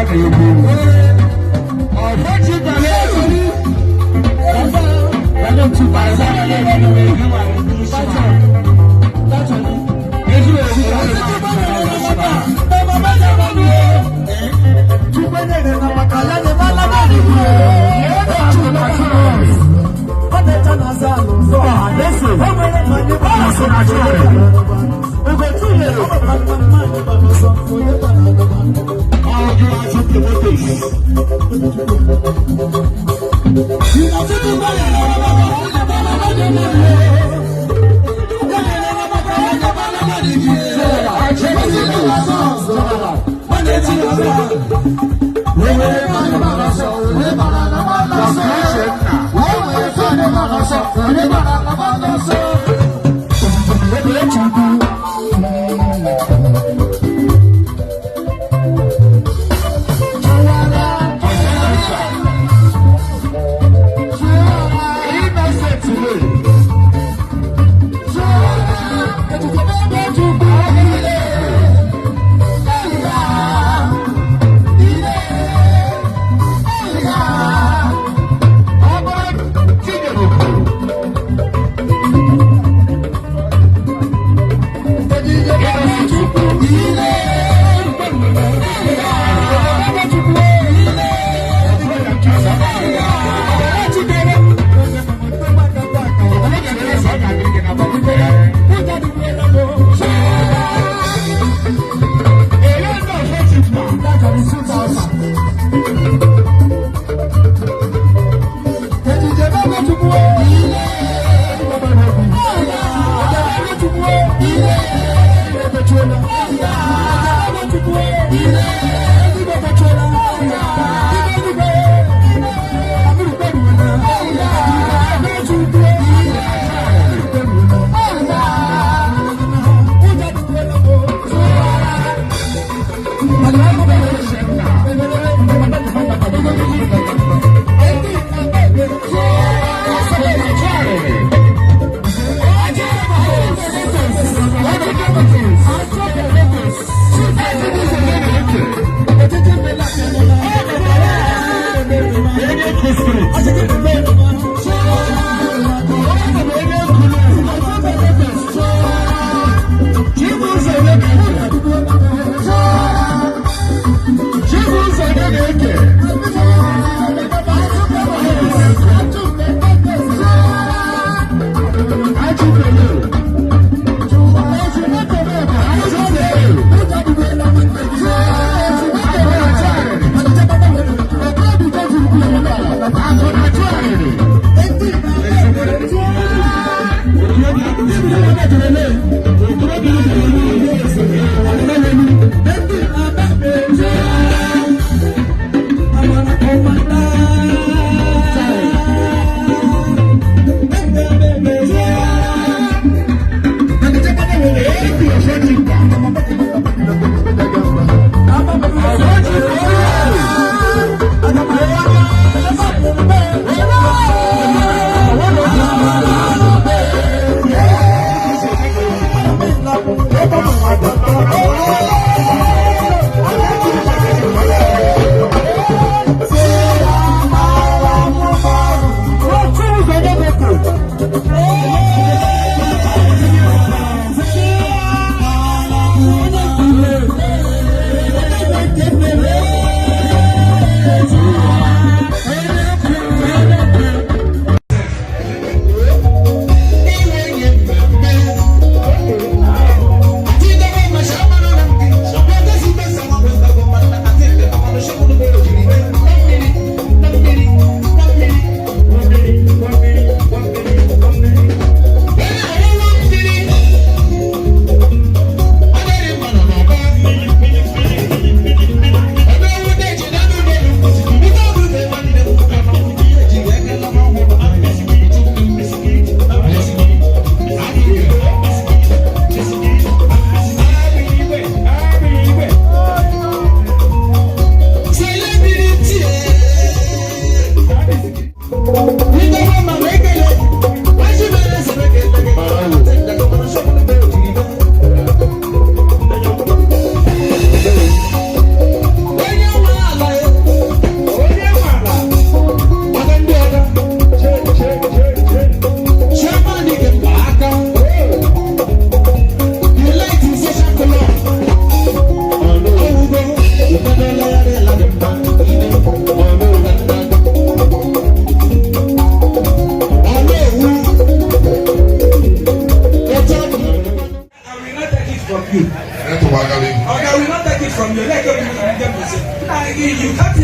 Na-egwu. Unfortunately,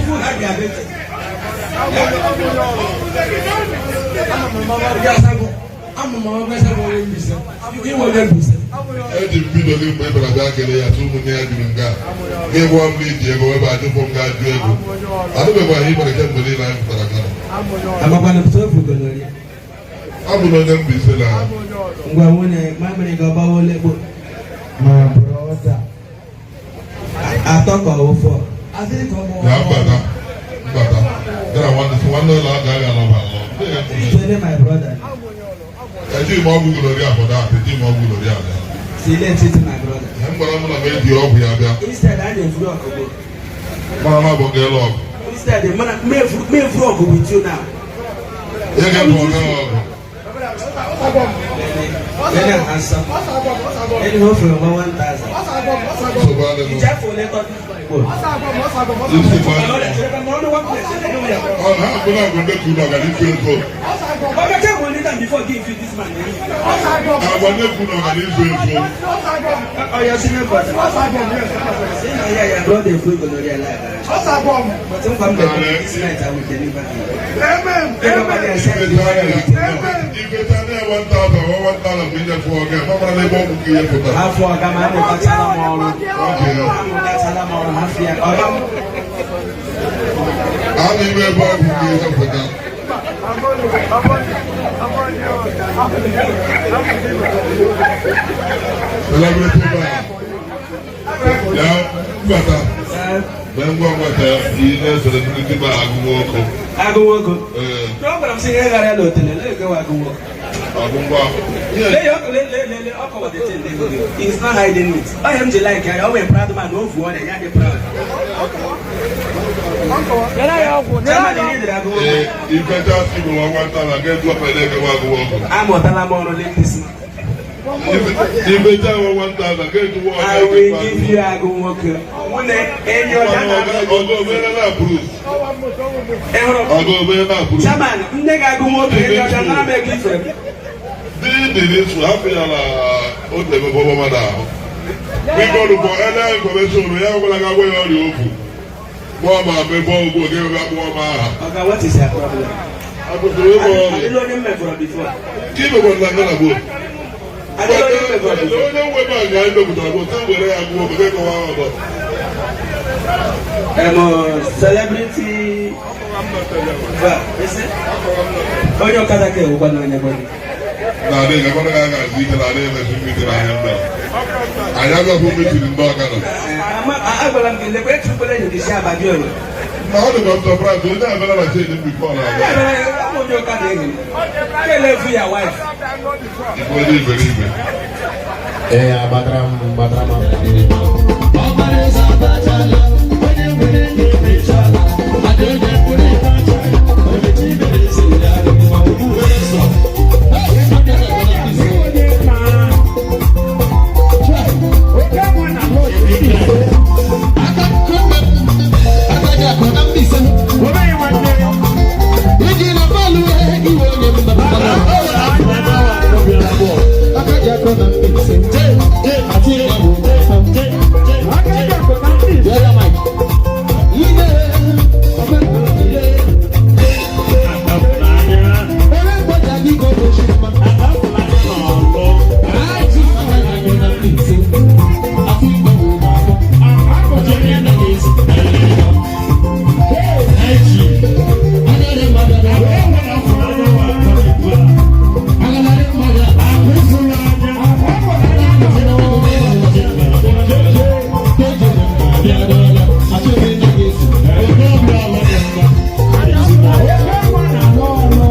Beautiful heart diabetes. Amụ m ọgụ esa bụ onye Mbaise. Iwe onye Mbaise. Eji m bido gị mgbe ị bịara bịa kelee ya, tụ ụmụnne ya juru nga gị gwa m na iji ego ebe ajụfọ m ga-ajụ ego anụbekwa ihe mere kemgbe niile anyị pụtara Ghana. Amakwana m sofu gonorrhea. Abụ na onye Mbaise na Ngwa nwunye mamịrị gị ọgbawa ole gbo. My brother. Atọ ka ọ fọ. Ya mbata mbata gara nwanne sị nwanne ụlọ aga aga alọba alọ. Tell my brother. Ejighị m ọgwụ gonorrhea for that, ejighị m ọgwụ gonorrhea bịa. Si let it, my brother. Ihe m gwara m na m eji ọgwụ ya bịa. Instead, I dey free ọgụ. Mara m abụ ga-ele ọgụ. Instead, mana may free ọgụ with you now. Ihe ga-abụ ọga ọgụ. Then I'm handsome. Then you for 1,000. Nsogbu adịghị. Ijefu ole tọ Igbo. Isi ọ na-abụ na agwa ndị kwuru ọgara ifu ego. Oga tell one time before give you this man. Agwa ndị kwuru ọgara ifu ego. Oh, your senior brother. Say na yeah, your brother free gonorrhea life. But I'm come back this night, I will deliver you. Everybody accept you. Ifeta na 1,000 ọ 1,000 bụ inyefe ọga mamara n'ebe ọgwụ ka ihe pụtara. Afọ ọga m amụtachala m ọrụ. Amụtachala m ọrụ hafụ ya. Ọga m. A na-ime ebe ọgwụ ka ihe pụtara. Celebrity bar. Ya mbata. Mee ngwa ngwa ka ị na celebrity bar agụ nwoke. Agụ nwoke. Ee. Ọ gwara m sị ihe ghara ya n'otele, lee egewa agụ nwoke. Agụ ngwa. Lee ya, lee lee lee lee, ọ kọwa the thing dey go. He's not hiding it. Ọ ya m ji like ya, ọ nwere proud man, o vuo ọrịa, ya dị proud. Chairman, ị dịrị agụ nwoke. Ee, ifecha si bụ nwa nwata na ga-edu ọkpa na-egewa agụ nwoke. Amụtala m ọrụ late man. Ifecha nwa nwata na ga-edu nwa. I will give you agụ nwoke. Nwunye enyi ọja na Ọgụ obere na Bruce. Ị hụrụ? Ọgụ obere na Bruce. Chairman, nne gị agụ nwoke, enyi ọja nara m ego ifere m. Ndị dị n'isu hapụ ya na otu ebe bọbọ mmadụ ahụ. Biko nụkọ ele information ya gwara gị agwa ya ọrịa okwu. Kpọọ ma mebe ọgwụ oge ebe akpụọ m aha. Oga, what is your problem? Akwụsịrị ịgwọ ọrịa. Adịla onye m mefọrọ before. Ka imekwara na Ghana gboo. Adịla onye m mefọrọ before. Onye nwe bank anyị mepụtara bụ sị were ya gụọ obodo kọwa ọzọ. Celebrity ba, ese? Onye ọkada ka ewukwa n'onye gwa gị. Na-adị ga-agbara gị aga azụ ike na-adị emesi mmiri n'ahịa ndị a. Anyị agapụ meeting ndị ọkada. Agwara m gị lekwa etukwala enyi gị si ababi oyo. Na ọ dịkwa m surprise onye abịara na chain before na-abịa. Abụ onye ọkada enyi m. Kele efu ya wife. Ife onye iberibe. Ee, agbatara m gbatara m. Ọmarịcha abatala, onye nwere ego emechala, ada onye mkpụrụ ịbacha, onye chi mere eze ya, ma ọ bụ were sọ. Onye ma oke nwa na lọọ. Aka aka akụ na Mbaise. Omeghị nwanne ya. Iji na palụ iwe onye mba. Aka ji akụ na Mbaise. Ati ya bụ Aka ji akụ na ndị Bịa Mike. Ine, ọbẹ ere mgbaja gị ka ọ bụ Chima. Aji aka ji akụ na Mbaise. Ati igbo bụ afọ. Agadi mmadụ na agalari mmadụ. Oke nwa na lọọ ọlụ.